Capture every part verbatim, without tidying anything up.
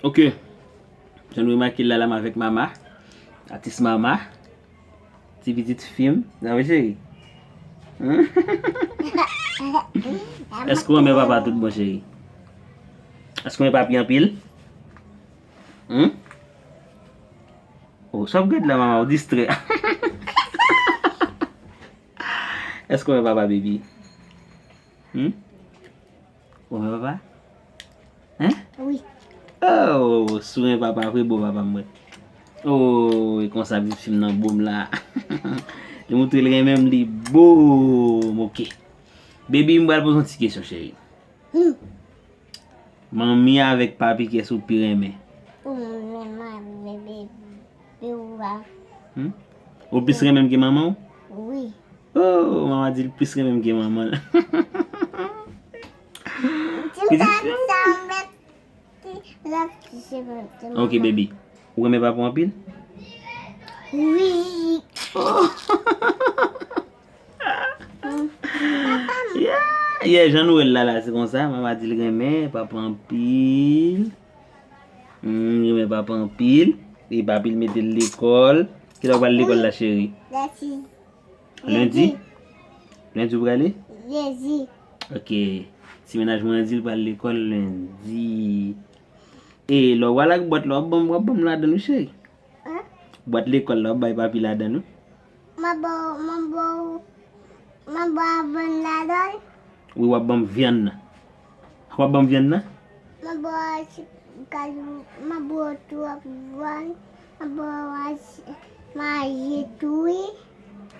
Ok. Jan nou remake l la, la m avèk Mama. Atis Mama. Ti pitit fi m. Sa vre, cheri? Hmm? Èske w renmen papa tout bon, cheri? Èske w renmen papi anpil? Hmm? Oh, sa w ap gad la, Mama, w distrè. Èske w renmen papa, baby? Hmm? Ou renmen papa? Hein? Wi. Oh, si w renmen papa vre, bon papa m wè. Oh, e konsa pitit fi m nan bo m la. Li montre l renmen m, li bo m, ok. Baby, m pral poze yon ti kesyon, cheri. Hmm. Manmi avèk papi, kiyès ou pi renmen? Ou renmen manmi, baby. Pi ou a. Hmm? Ou plis renmen m ke manman w? Wi. Oh, Mama di l plis renmen m ke manman l. Pitit fi m. Ok, baby. Ou renmen papa w anpil? Wi. Oh. Yeah, yeah, jan nou wè l la, la, se konsa. Mama di l renmen papa anpil. Hmm, renmen papa anpil. E papi l mete l lekòl. Kilè w pral lekòl la, cheri? Lendi. Lendi? Lendi w prale? Lendi. Ok. Ti mennaj mwen an di l pral lekòl lendi. E lè w pral ak bwat la, w ap ban m, w ap ban m ladan l wi, cheri. Hein? Bwat lekòl la, w ap bay papi ladan l wi. M ap ba w, m ap ba w, m ap ba w ladan l. Wi, w ap ban m vyann nan. W ap ban m vyann nan? M ap ba w ti kajou, m ap ba w twòp vyann, m ap ba w manje tou, wi.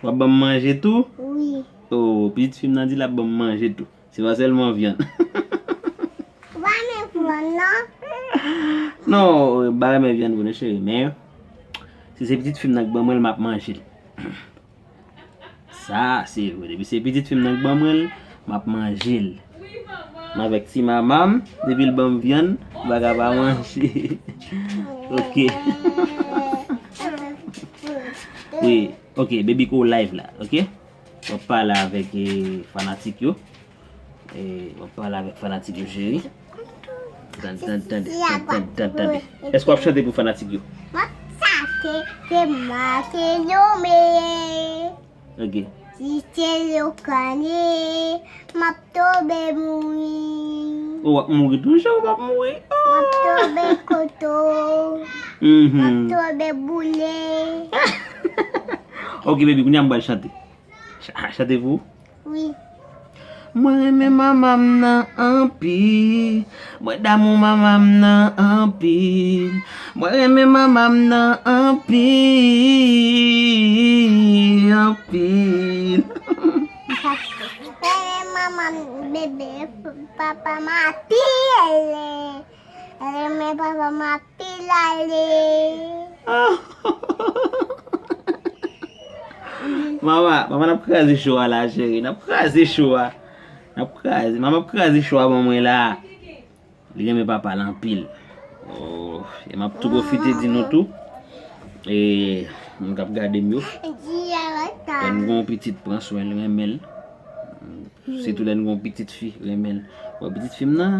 W ap ban m manje tou? Wi. Oh, pitit fi m nan di l ap ban m manje tou. Se pa sèlman vyann. Ou pa renmen vyann, non? Non, m pa renmen vyann vre, non, cheri, men si se pitit fi m nan k ban mwen l, m ap manje l. Sa, se vre. Depi se pitit fi m nan k ban mwen l, m ap manje l. M avèk ti mama m, depi l ban m vyann, m pa ka pa manje. Ok. Wi, ok, baby ko live la, ok? W ap pale avèk, eh, fanatik yo. Eh, w ap pale avèk fanatik yo, cheri. Tande, tande, tande, tande, tande, tande, tande. Èske w ap chante pou fanatik yo? M ap chante, se mwen ki nonmen. Ok. Si se le kane, m ap tonbe mouri. Oh, w ap mouri tou, cheri, w ap mouri. M ap tonbe koto. Mhm. M ap tonbe boule. Ok, baby, kounye a m pral chante. Cha-, chante pou ou? Wi. Mwen renmen manman m nan anpil. Mwen damou manman m nan anpil. Mwen renmen manman m nan anpil, anpil. Renmen manman m, bebe, papa m anpil. Renmen papa m anpil ale. Mama, mama, n ap kraze cho a la, cheri. N ap kraze cho a. N ap kraze. Mama ap kraze cho a ban mwen la. Li renmen papa l anpil. Oh, e m ap tou pwofite di nou tou. E moun k ap gade m yo. Lè n gen yon pitit, pran swen l, renmen l. Sitou lè n gen yon pitit fi, renmen l. Bon, pitit fi m nan,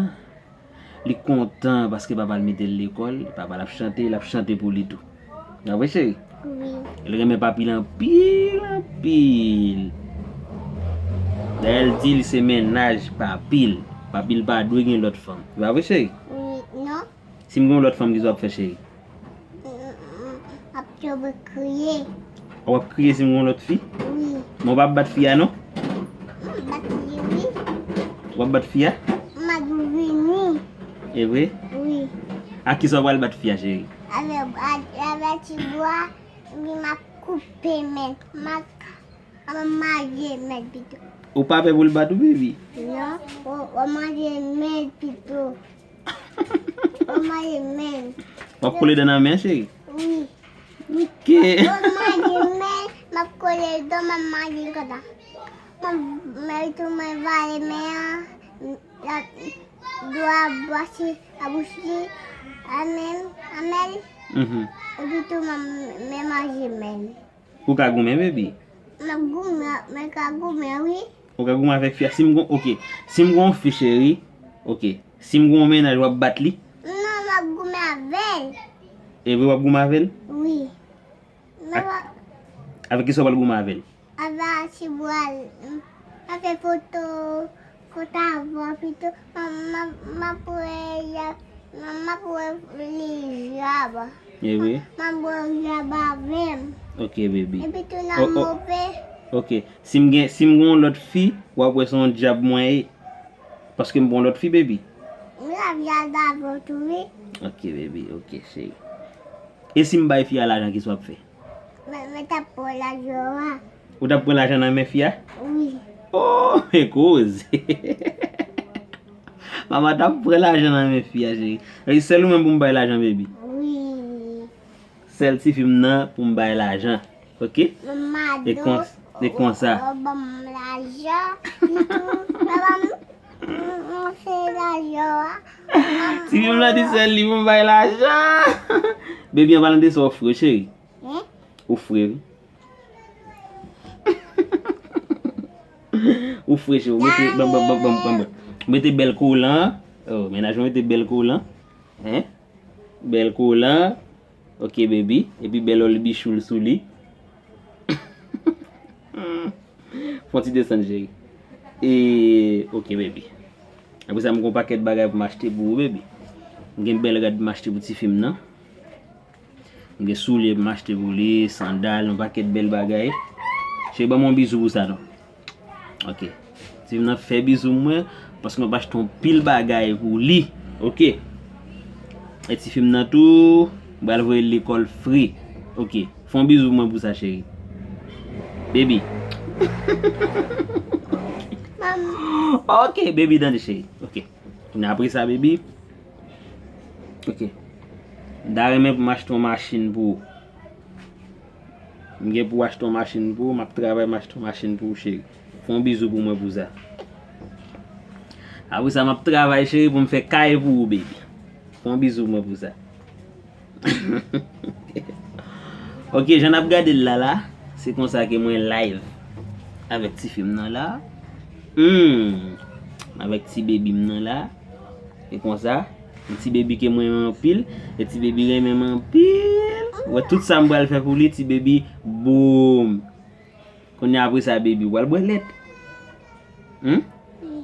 li kontan paske papa l mete l lekòl, papa l ap chante, l ap chante pou li tou. Nan vre, cheri? Wi. Li renmen papi l anpil, anpil. Dayè, l di li se mennaj papi l. Papi l pa dwe gen lòt fanm. Se pa vre, cheri? Wi, non. Si m gen yon lòt fanm, kisa w ap fè, cheri? M ap tonbe kriye. W ap kriye si m gen yon lòt fi? Wi. Men w p ap bat fi a, non? M ap bat li, wi. W ap bat fi a? M ap vini. E vre? Wi. Ak kisa w pral bat fi a, cheri? Avè, avè ti bwa, epi m ap koupe men. M ap, m ap manje men pito. Ou pa pè pou l bat ou, baby? Non, w, w ap manje men pito. Ou manje men. W ap kole dan nan men, cheri? Wi. Ok. Ou manje men, m ap kole dan, m ap manje konsa. M ap, men tou mwen vale men an, la, dlo a bwase abouch li, a men, a men. Mhm. Epi tou mwen, mwen manje men. Ou ka goumen, baby? M ap goumen, mwen ka goumen, wi. Ou ka goumen avèk fi a? Si m gon, ok. Si m gon fi, cheri, ok. Si m gon mennaj, w ap bat li? Non, m ap Goumen avè l. E vre w ap goumen avè l? Wi. Avèk kisa w pral goumen avè l? Avè a ti bral. M ap fè foto, foto avè l pito. M ap wè, m ap wè li jab. E vre? M ap wè jab avè m. Ok, baby. Epi tou nan move. Ok. Si m gen, si m gen yon lòt fi, w ap wè se yon djab mwen ye. Paske m pran lòt fi, baby. M la vya davò tou, wi. Ok, baby, ok, cheri. E si m bay fi a lajan, kisa w ap fè? Mwen, mwen t ap pran lajan an. Ou t ap pran lajan nan men fi a? Wi. Oh, men koze. Mama t ap pran lajan nan men fi a, cheri. E sèl ou menm pou m bay lajan, baby. Wi. Sèl tifi m nan pou m bay lajan. Ok? E kon, e konsa. Ban m lajan. Ban m, m, m fè lajan. Tifi m nan di sèl li pou m bay lajan. Baby, an palan de sa, ou fre, cheri. Ou fre, wi. Ou fre, cheri. Ou mete, ban, ban, ban, ban, ban, ban. Ou mete bèl kolan. Oh, mennaj mwen mete bèl kolan. Hein? Bèl kolan. Ok, baby. Epi bèl òl bichoul sou li. Fè yon ti desann, cheri. E, ok, baby. Apre sa, m gen yon pakèt bagay pou m achte pou ou, baby. M gen bèl rad pou m achte pou tifi m nan. M gen soulye pou m achte pou li, sandal, yon pakèt bèl bagay. Cheri, ban m yon bizou pou sa, non. Ok. Tifi m nan fè bizou mwen, paske m ap achte yon pil bagay pou li. Ok. E tifi m nan tou, m pral voye l lekòl fre. Ok. Fè yon bizou pou mwen pou sa, cheri. Baby. Ok, baby, tande, cheri. Ok. Kounye a apre sa, baby. Ok. M ta renmen pou m achte yon machin pou ou. M gen pou achte yon machin pou ou, m ap travay m achte yon machin pou ou, cheri. Fè yon bizou pou mwen pou sa. Apre sa, m ap travay, cheri, pou m fè kay pou ou, baby. Fè yon bizou pou mwen pou sa. Ok, jan n ap gade l la la, se konsa ke mwen live avèk tifi m nan la. Hmm, avèk ti baby m nan la. E konsa, yon ti baby ke mwen renmen anpil, e ti baby renmen mwen anpil. Ou wè tout sa m pral fè pou li, ti baby, boom. Kounye a apre sa, baby, ou pral bwè lèt. Hmm? Wi.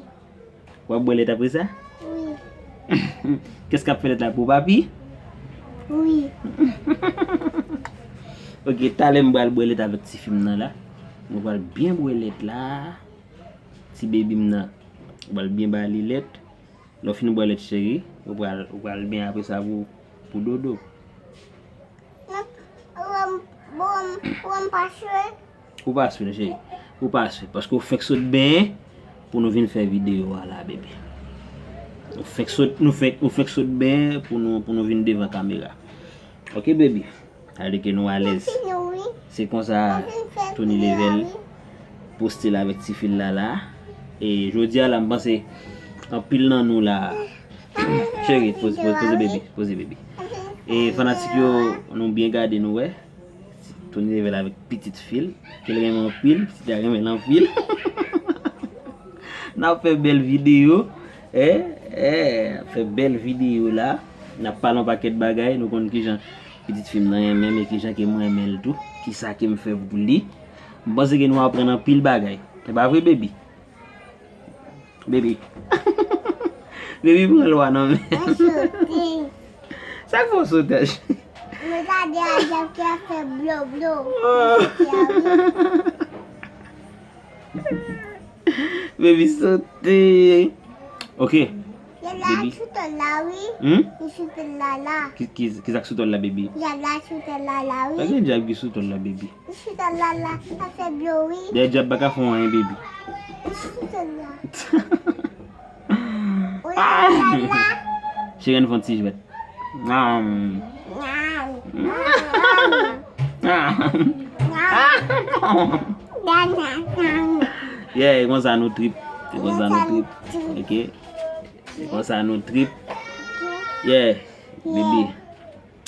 W ap bwè lèt apre sa? Wi. Kès k ap fè lèt la, pou papi? Wi. Ok, talè m pral bwè lèt avèk tifi m nan la. Nou pral byen bwè lèt la. Ti baby m nan, ou pral byen ba li lèt. Lè w fin bwè lèt, cheri, ou pral, ou pral byen apre sa pou, pou dodo. Ou pa swe? Ou pa swe, cheri. Ou pa swe, paske ou fenk sot benyen pou nou vin fè videyo a la, baby. Ou fenk sot, nou fenk, ou fenk sot benyen pou nou, pou nou vin devan kamera. Ok, baby? Aleke nou alèz. Se konsa Tony Level poste l avèk tifi l la la. E jodi a la, m panse anpil nan nou la. Cheri, poze, poze, poze baby, poze baby. E fanatik yo, nou byen gade nou wè. Tony Level avèk pitit fi l, ke l renmen anpil, pitit la renmen l anpil. N ap fè bèl videyo, eh, eh, fè bèl videyo la. N ap pale yon pakèt bagay, nou konn kijan pitit fi m nan renmen m e kijan ke m renmen l tou, kisa ke m fè pou li. M panse ke nou aprann anpil bagay. E pa vre, baby? Baby. Baby pran lwa nan men. Mwen sote. Sa k fè w sote? Mwen gade a djab ki ap fè blo blo. Mwen sote a wi. Baby sote. Ok. Djab la sou tòl la wi. Hmm? Li sou tòl la la. Ki, ki, ki sa k sou tòl la, baby? Djab la sou tòl la la wi. Pa gen djab ki sou tòl la, baby. Li sou tòl la la, sa fè blo wi. Dèyè djab pa ka fè w anyen, baby. Li sou tòl la. Ou la djab la? Cheri, ann fè yon ti jwèt. Nam. Nam. Nam. Yeah, e konsa nou trip. E konsa nou trip. Ok. E konsa nou trip. Yeah, baby.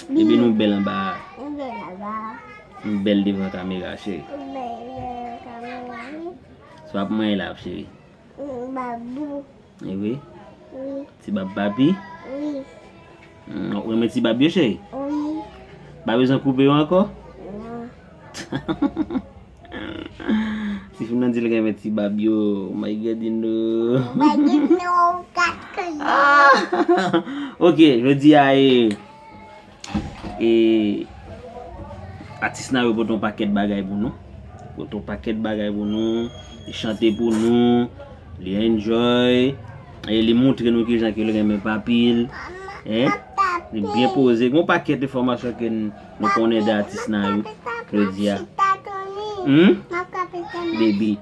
Baby, nou bèl anba a. Nou bèl anba a. Nou bèl devan kamera, cheri. Nou bèl devan kamera, wi. Sa w ap manyen la, cheri? Mm, babou. E wi? Wi. Ti bab papi? Wi. Mm, ou renmen ti bab yo, cheri? Wi. Pa bezwen koupe yo ankò? Non. Ti fi m nan di l renmen ti bab yo. My God, you know. Bagay nou kat ke Ok, jodi a e, e atis nan yo pote yon pakèt bagay pou nou. Pote yon pakèt bagay pou nou. Li chante pou nou. Li enjoy. E li montre nou kijan ke li renmen papi l. Hein? Li byen poze. Gon pakèt enfòmasyon ke n- nou konnen de atis nan yo jodi a. Hmm? Baby.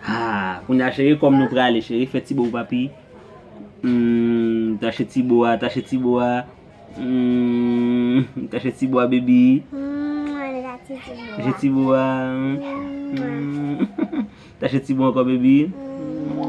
Ah, kounye a cheri, kòm nou prale, cheri, fè ti bo papi. Hmm, tache ti bo a, tache ti bo a. Hmm, tache ti bo a, baby. Tache ti bo a. Hmm. Tache ti bo ankò, baby.